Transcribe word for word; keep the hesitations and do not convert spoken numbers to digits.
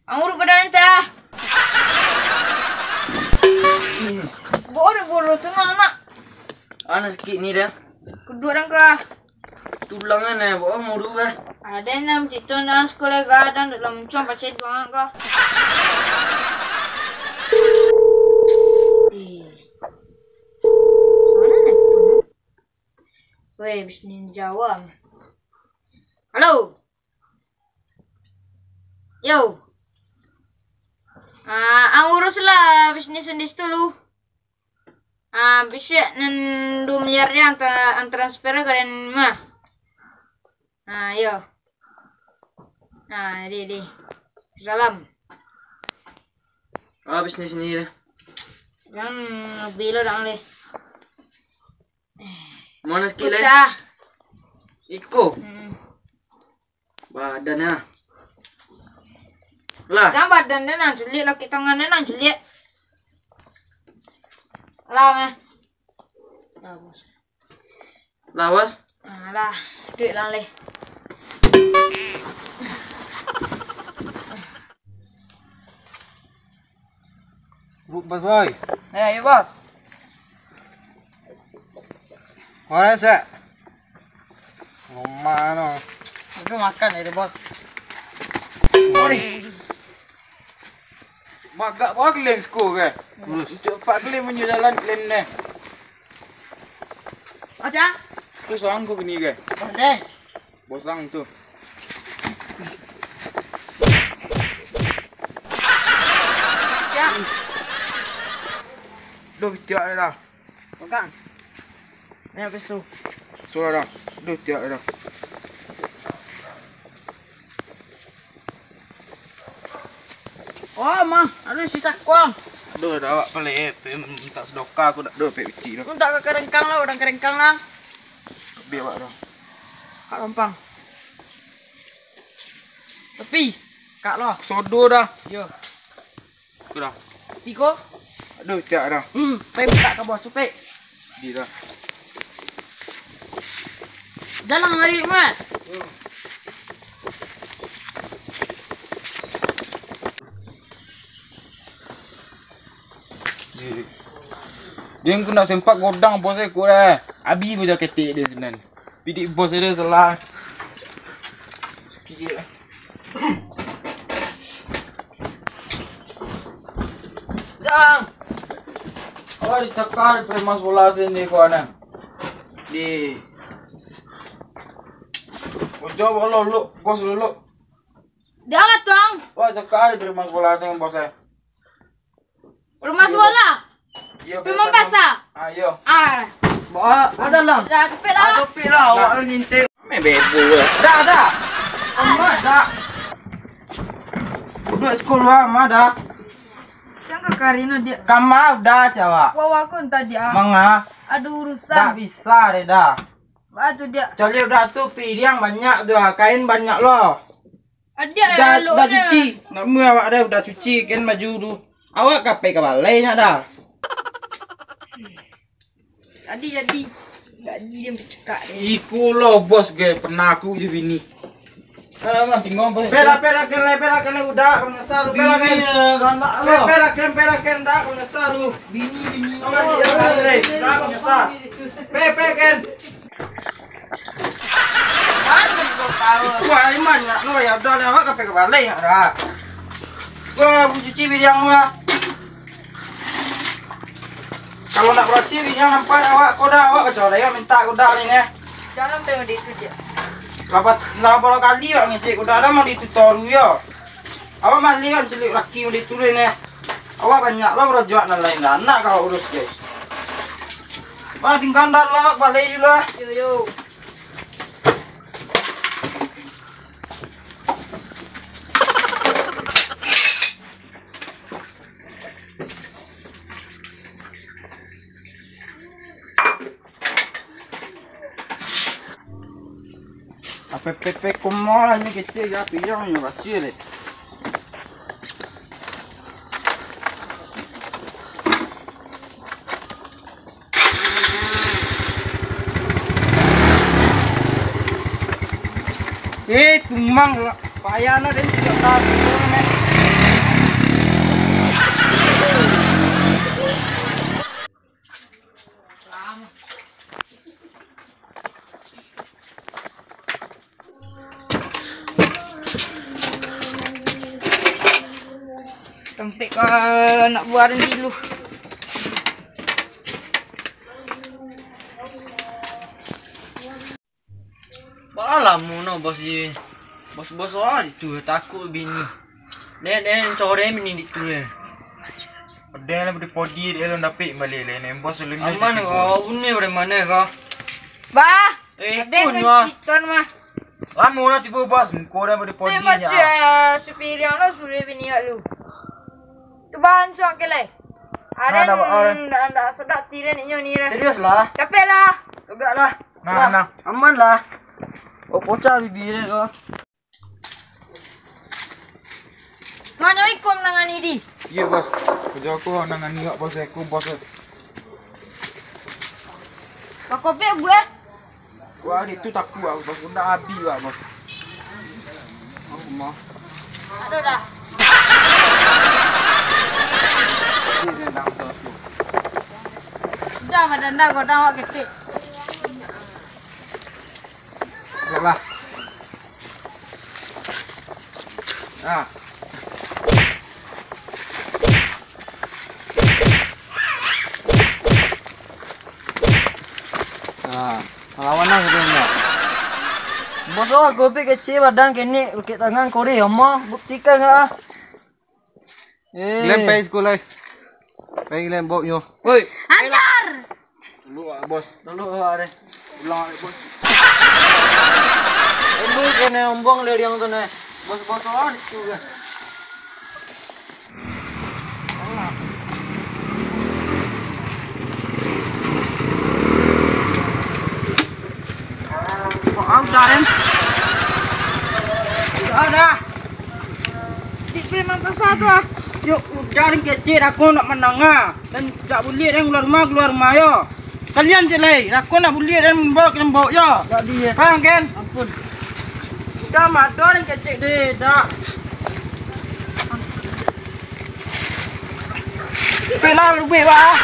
Ang urut badan ente ah. Boro-boro tu nak, nak. Anak sakik ni dah. Kuduak dang ka. Tulang kan eh, bawa muru eh. Ada yang nam cito nang sekolah gadang dek lam cuang pacai duang ka. Eh. Sana ni. Weh, bisnis Jawa. Halo. Yo. Ah, ang urus lah bisnis di situ lu. Ah, bisuak nan dua miliar dia anta-, ang transfer ka den mah. Ah, yo. Ah, di, di. Salam. Ah, bisnis ni dah. Yang bilo dang leh. Mana sikit leh? Iko. Hmm. Badan ah. Lah. Kan badan dia nan sulik, laki tangan dia nan sulik. Lah mah. Lah, bos. Lah, bos. Ah, lah. Duit lah leh. Bu-, bos boy. Eh, iyo, bos. Mana sih? Rumah no. Itu makan itu, bos. Sorry. Bagak bawa kalian siko ke? Untuk empat kali menjalan kalian ni. Aja. Tu sanggup ni ke? Bos deh. Bosang tu. Ya. Duh, tiak dah. Pegang. Ni habis tu. Sudah dah. Duh, tiak dah. Oh, mah, aduh sisa kuang. Duh, dah awak pelik, eh, minta sedoka aku dak do pek piti tu. Minta ke kerengkang lah, orang kerengkang lah. Biar awak dah. Kak Lampang. Tapi, kak lo. Sodo dah. Yo. Aku dah. Tigo. Aduh, cak dah. Hmm, pai minta ke bawah tu, pek. Di dah. Dalam hari, Mat. Dia aku nak sempat godang bos aku dah. Abi baja ketek dia sinan. Pidik bos dia salah. Jang. Awak dicakar preman sekolah tu ni kau anak. Di. Ojo bolo lu, bos dulu. Dah lah, Tuang. Wah, cakar preman sekolah tu bos eh. Rumah sekolah? Iyo, Rumah pasar? Ah, iyo. Ah. Ba-, ada lah. Dah, cepet lah. Ah, cepet lah, awak lu ngintip. Main bebo lah. Dah, dah. Amat, dah. Duduk sekolah, mah dah. Jangan ke Karina dia. Kamar dah, cawak. Wawa aku entah dia. Manga. Ada urusan. Tak bisa deh dah. Apa tu dia? Cari udah tu, piriang banyak tu ah. Kain banyak loh. Adiak lah Udah, lalu udah ni. Cuci. Nak mui awak dah, udah cuci kan baju tu. Awak kapai ka balai nyak dah. Jadi, jadi. Gaji dia bercakak dia. Iko lo bos ge, pernah aku je bini. Kalau mah tinggal bos. Pela, pela, kele, pela, kele, udah, kau nyesal, pela, kele. Bini, eh, galak lo. Pe-, pela, kele, pela, kele, udah, kau nyesal, lu. Bini, bini. Kau kan dia, kele, udah, kau nyesal. Pe, pe, kele. Mana bisa tahu? Wah, iman nyak lo, ya udah lah, awak kapai ka balai nyak dah. Gua cuci biriang gua. Kalau nak berasih biriang nampak awak kodak, awak baco dah, minta kodak ni, ni. Jangan pe mandi tu je. Lapan, lapan puluh kali awak ngecek kodak, dah mandi tu toru yo. Awak mandi kan celik laki mandi tu ni. Awak banyak lah berojok nan lain dah. Anak kau urus, guys. Wah, tinggal dah lu awak balai dulu lah. Yo, yo. Ape pepe komo lah ni kecil ya, piyang ni basir deh. Eh, tumang lah. Payah no den tidak tahu ni. Tampek ka nak buah rindu lu. Baa lamo no bos je. Bos-bos wah itu takuik bini. Nek, nek, coreng bini di tu, eh. Padahal lah podi-podi, dia alun dapek baliak lai, nek. Bos alun Aman dapek ko, bos. Bunyi dari mana ko? Bah, Eh, ada kun, kan wah. Siton mah. Lamo lah tibo, bos. Muko dah podi-podi. Nek, Mas, ya, supir yang lo suruh bini awak lu. Tu bahan suak ke lai. Ada Nah, dah, yang Bang. Ndak, ndak sedap tiran inyo ni lah. Serius lah. Capek lah. Tegak lah. Nah, Lah, nah. Aman lah. Oh, pocah bibir dia tu. Mano ikam nangani di? Iya, bos. Kerja aku nangani wak bos aku, bos. Bakopek buah. Wah, itu takut aku, bos. Udah habis, wak, bos. Aku mah. Aduh, dah. Ini tentang bos aku. Udah, badan dah, godang awak ketek. Baiklah. Ah. Ah, lawan lah katanya. Bos, oh, gobek kecil badan kini, ukik tangan kori, amoh, buktikan nggak, ah? Eh. Lem pai sekolah, eh. Pai lem bawa nyo. Woi. Hancur! Dulu, ah, bos. Dulu, ah, deh. Ulang, ah, bos. Dulu kena ombong leriang tu, neh. Bos-bos, ah, itu, kan. Kok ah, udah, em? Udah, dah. Di preman pasar tu, ah. Yuk, udah, den kecek, aku nak manangah. Dan dak buliah, den keluar rumah, keluar rumah, yo. Kalian cek lai, aku nak buliah, den bawa, den bawa, yo. Dak di, yo. Faham, kan? Ampun. Udah, mado, den kecek, deh, dak. Bela, lubuih, wah.